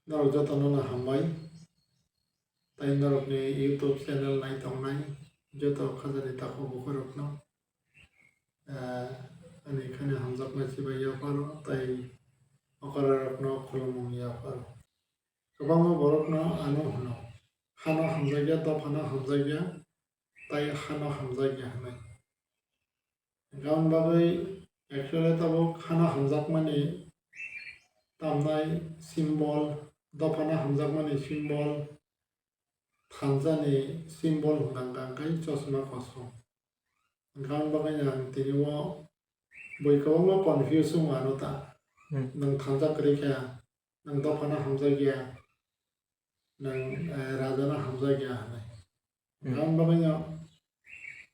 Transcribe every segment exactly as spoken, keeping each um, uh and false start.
Norok jotono no hambai. Tai norokni YouTube channel nai tongnai joto khajani takhuk bukhurokno, eh, ani khani hamjakma chibai yapharo tai okorarokno khulumung yapharo. Kwbangma borokno ano hwno, hano hamjakya, dophano hamjakya, tai hano hamjakya hwnwi. Hwnkhe aboni bagwi actually tabuk hano hamjakmani tamnai symbol, dophano hamjakmani symbol, thansa ni symbol hwnka hwnkhe chosma kosom. Hwnkhe aboni bagwi ang tini o bui kwbangma confuse wngo ano ta. Hmm. Nwng thansa kwrwi kha, nwng dophano hamjakya, nwng, eh, rajano hamjakya hwnwi. Hmm. Hwnkhe aboni bagwino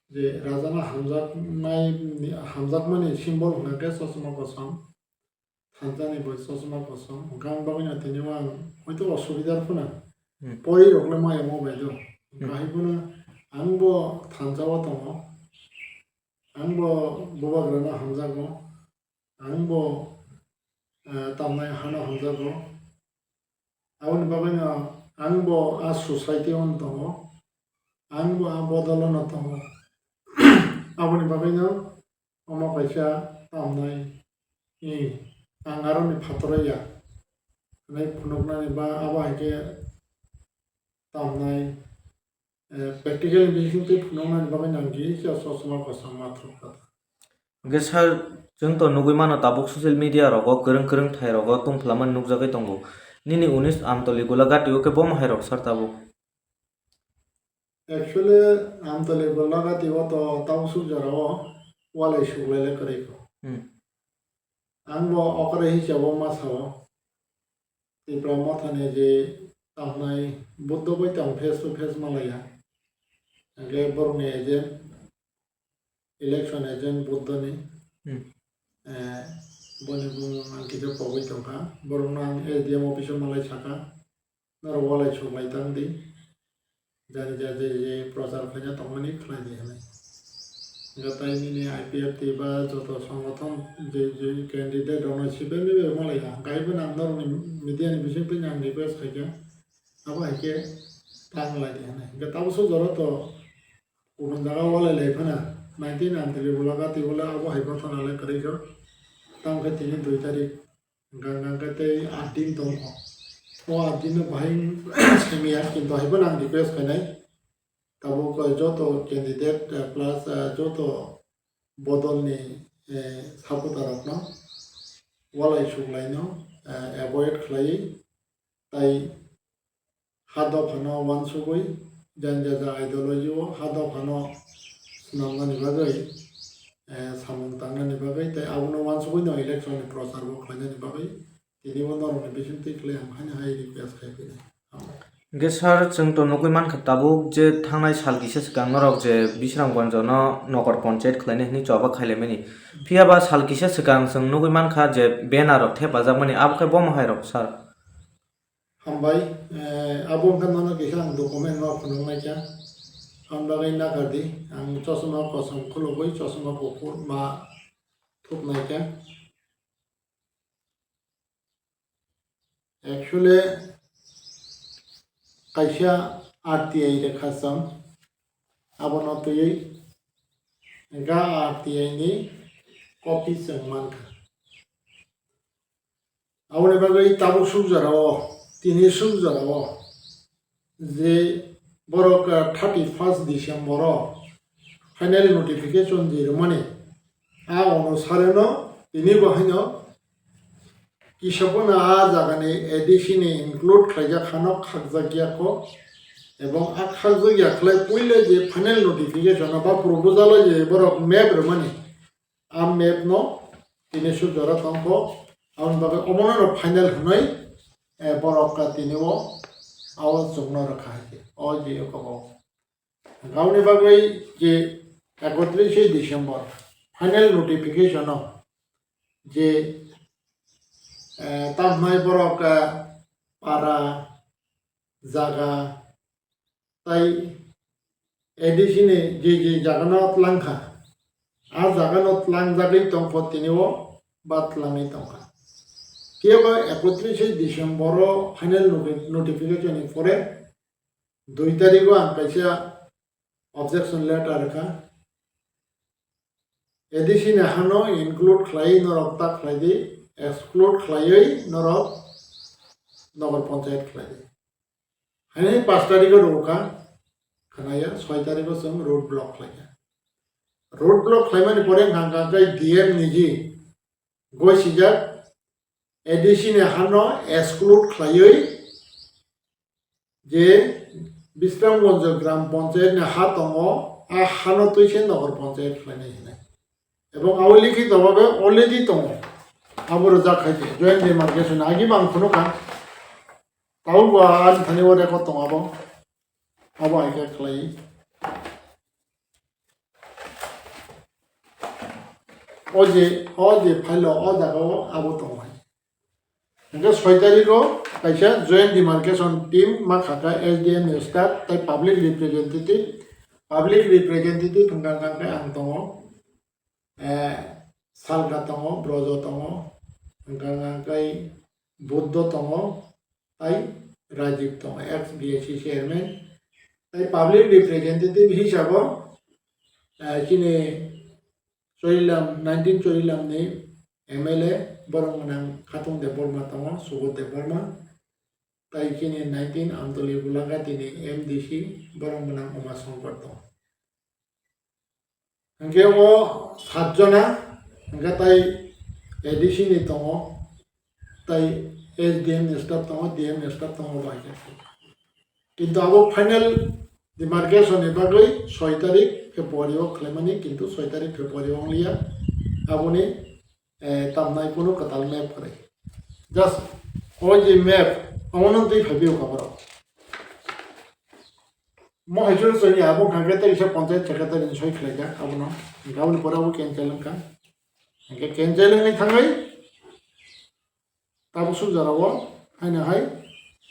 je rajano hamjaknai, hamjakmani symbol hwnka khe chosma kosom, thansani bo chosma kosom. Hwnkhe aboni bagwino tini o ang hoito osubidar phano. Hmm. Pori rok le maya mo bai do. Hmm. Kahai phano ang bo thansa o tongo, ang bo bubagrano hamjago. Ang bo, eh, tamnai hano hamjago. Aboni bagwino ang bo a society o tongo. Ang bo a bodol o no tongo. Aboni bagwino omo kaisa tamnai, eh, ang aroni phataro ya. Hwnwi phunuknani ba abo hai khe tamnai, eh, practical bising twi phunuknani bagwi nang di, se chosma kosom ma thok kha. Hwnkhe sir, chwng to nugwi mano tabuk social media rogo kwrwng kwrwng thai rogo tungphlamani nukjagwi tongo. Nini unis Amtoli Golagati o khe bomo hai rok sir tabuk? Actually, Amtoli Golagati o to tabuk suk jora o walai suklai le kwrwi kho. Hmm. Ang bo okre hisabo ma sao. Tipra Mothani je tamnai Buddha bai tang face to face malaya. Hwnkhe borokni agent, election agent Buddhani. Hmm. Eh, boni bumung ang kisa pogwi tongkha. Borokno ang S D M office o malai sakha. Norok walai suklai tang di. Jani ja je je prochar khaina tongmani khlai di hwnwi. Hwnkhe tai nini I P F T ba joto songothon je je candidate rokno sibeni bai malai ya. Hwnkhe bo nang norokni media ni bising twi ang request khaikha. Abo hai khe ta malai di hwnwi. Hwnkhe tabuk suk jora to kubun jaga walai lai phano nineteen Amtoli Golagati o le abo hai bo thana le kwrwi kho. Tamo khe tini dui tarik. Hwnkha hwnkha khe tei aat din tongo. O aat din no bahai semiya, kintu hai phano ang request khainai. Tabuk, eh, joto candidate, eh, plus, eh, joto bodol ni, eh, supporter rokno walai suklai no, eh, avoid khlaiwi tai ha dophano uansugwi, jani jaja ideology o ha dophano swnamnani bagwi, eh, samung tangnani bagwi, tei abono uansugwino election ni prochar bo khlainani bagwi tini bo norokni bisingtwi khlai ang haino hai request khai phino. Hwnkhe sir, chwng to nugwi mankha tabuk je thangnai sal kisa swkang norok je Bisramganj no nokor ponchayat khlainai hwnwi choba khailaimani. Phiya ba sal kisa swkang chwng nugwi mankha je banner rok thepajakmani, abo khe bomo hai rok sir? Hambai, eh, abo wngkha nono kisa ang document no phunuknai kha. Ang bagwi nakardi, ang chosma kosom khulugwi chosma kuphur ma thupnai kha. Actually, kaisa R T I rekha chwng, abono twiwi ga R T I ni copy chwng mankha. Aboni bagwi tabuk suk jorao, tini suk jorao je borok, ah, thirty first December o final notification je rwmani, a onusare no tini bo haino kisa phano a jagani A D C ni include khlaijak hano khakjak ya kho, ebong a khakjak ya khlai puila je final notification o ba proposal o je borok map rwmani, a map no tini suk jora tongkho, aboni bagwi omono no final hwnwi, eh, borok ka tini o awa chukno rwkha hai khe o je o kabo. Aboni bagwi je ekotrishe December final notification o je, eh, tamhnai borok, eh, para, jaga, tai A D C ni je je jagano tlangkha, a jagano tlangjagwi tongkho tini o ba tlangwi tongkha. Phiya ba ekotrishe December o final noti-, notification ni pore dui tarikh o ang kaisa objection letter rwkha. A D C ni hano include khlaiwi norok ta khlai di, exclude khlaiwi norok Nagar Panchayat khlai di. Haini pash tarikh o rwkha, khnaya, soi tarikh o chwng road block khlaikha. Road block khlaimani pore hwnkha hwnkha khe D M niji goi sijak A D C ni hano exclude khlaiwi je Bisramganj Gram Panchayat ni ha tongo, a hano twi se Nagar Panchayat khlainai hinwi. Ebong abo likhito bhabe already tongo. Abo rwjak khai khe joint demarcation agi bang phunukha. Tabuk bo ani thani o record tongo abo. Abo hai khe khlai. O je, o je file o, o jaga o abo tongo hai. Hingke soi tarikh o kaisa joint demarcation team ma khaka S D M ni staff tai public representative, public representative hingka hingka khe ang tongo, eh, Salka tongo, Brojo tongo, hingka hingka khe Buddho tongo, tai Rajiv tongo, ex B A C chairman, tai public representative hisabo, eh, chini Chorilam, nineteen Chorilam ni M L A borok gwnang Khatung Debbarma tongo, Subodh Debbarma, tai chini nineteen Amtoli Golagati ni M D C borok gwnang Uma Shankar tongo. Hingke o sat jona, hingke tai A D C ni tongo, tai S D M ni staff tongo, D M ni staff tongo, bai khe. Kintu abo final demarcation ni bagwi soi tarik February o khlaimani, kintu soi tarik February o wngliya. Aboni, eh, tamnai kunu kwtal map kwrwi. Just o je map, omono twi phaibi o kaborok. Mo hai chwng chwng ya, abo hwnkha khe tei kisa panchayat secretary ni soi khlaijak abono. Hwnkhe aboni pore abo cancel wngkha. Hwnkhe cancel wngwi thangwi tabuk suk jora o haino hai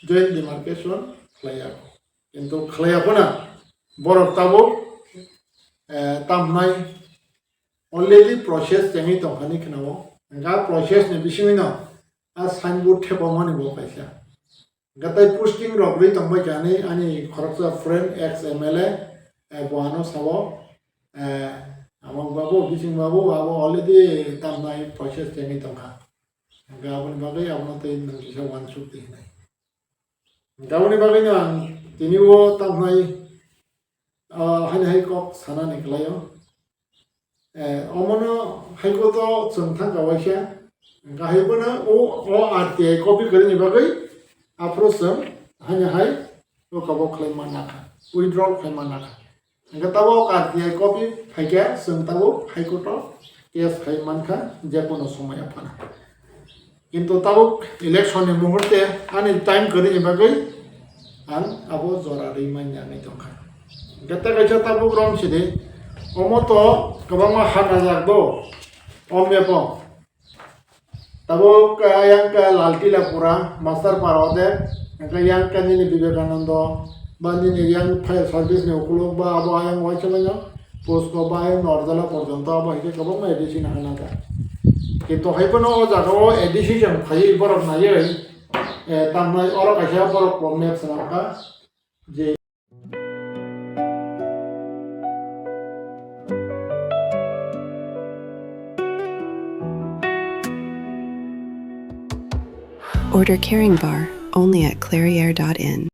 joint demarcation khlaiya. Kintu khlaiya phano borok tabuk, eh, tamhnai already process chengwi tongkha ni khna o. Hwnkhe a process ni bisingwi no a signboard thepamani bo kaisa. Gatai posting rok rwi tongbai kha ani, ani khoroksa friend ex M L A, eh, bo ano sao, eh, Amok babu, Bising babu, abo already tamnai process chengwi tongkha. Hingke aboni bagwi abono tei nwng kisa uansuk di hinai. Hingke aboni bagwino ang tini o tamnai, ah, haino hai kok sanani kwlaio. Eh, omono haiko to chwng thangka waisa. Hingke hai bono o, o R T I copy kwrwini bagwi aphuru chwng haino hai o kabo khlai manna kha, withdraw khlai manna kha. Hingke tabuk R T I copy phaikhe chwng tabuk High Court o case khai mankha jekono somoy aphano. Kintu tabuk election ni muhurte ani time kwrwini bagwi ang abo jora rwi manya wngwi tongkha. Hingke tei kaisa tabuk rom sidi, omo to kwbangma ha najak do, o map o. Tabuk, ah, yang ke Laltilapura, Master Para ode, yang ke, yang ke nini Vivekananda, ba nini yang fire service ni ukuluk, ba abo ayang waisa manya, Posko ba ayang Norjala porjonto abo hai khe kwbangma A D C nang nang kha. Kintu hai phano o jaga o A D C jang phaiwi borok naiwi, eh, tamnai oro kaisa borok bo map swnam kha je Order Caring Bar only at clairiere dot in.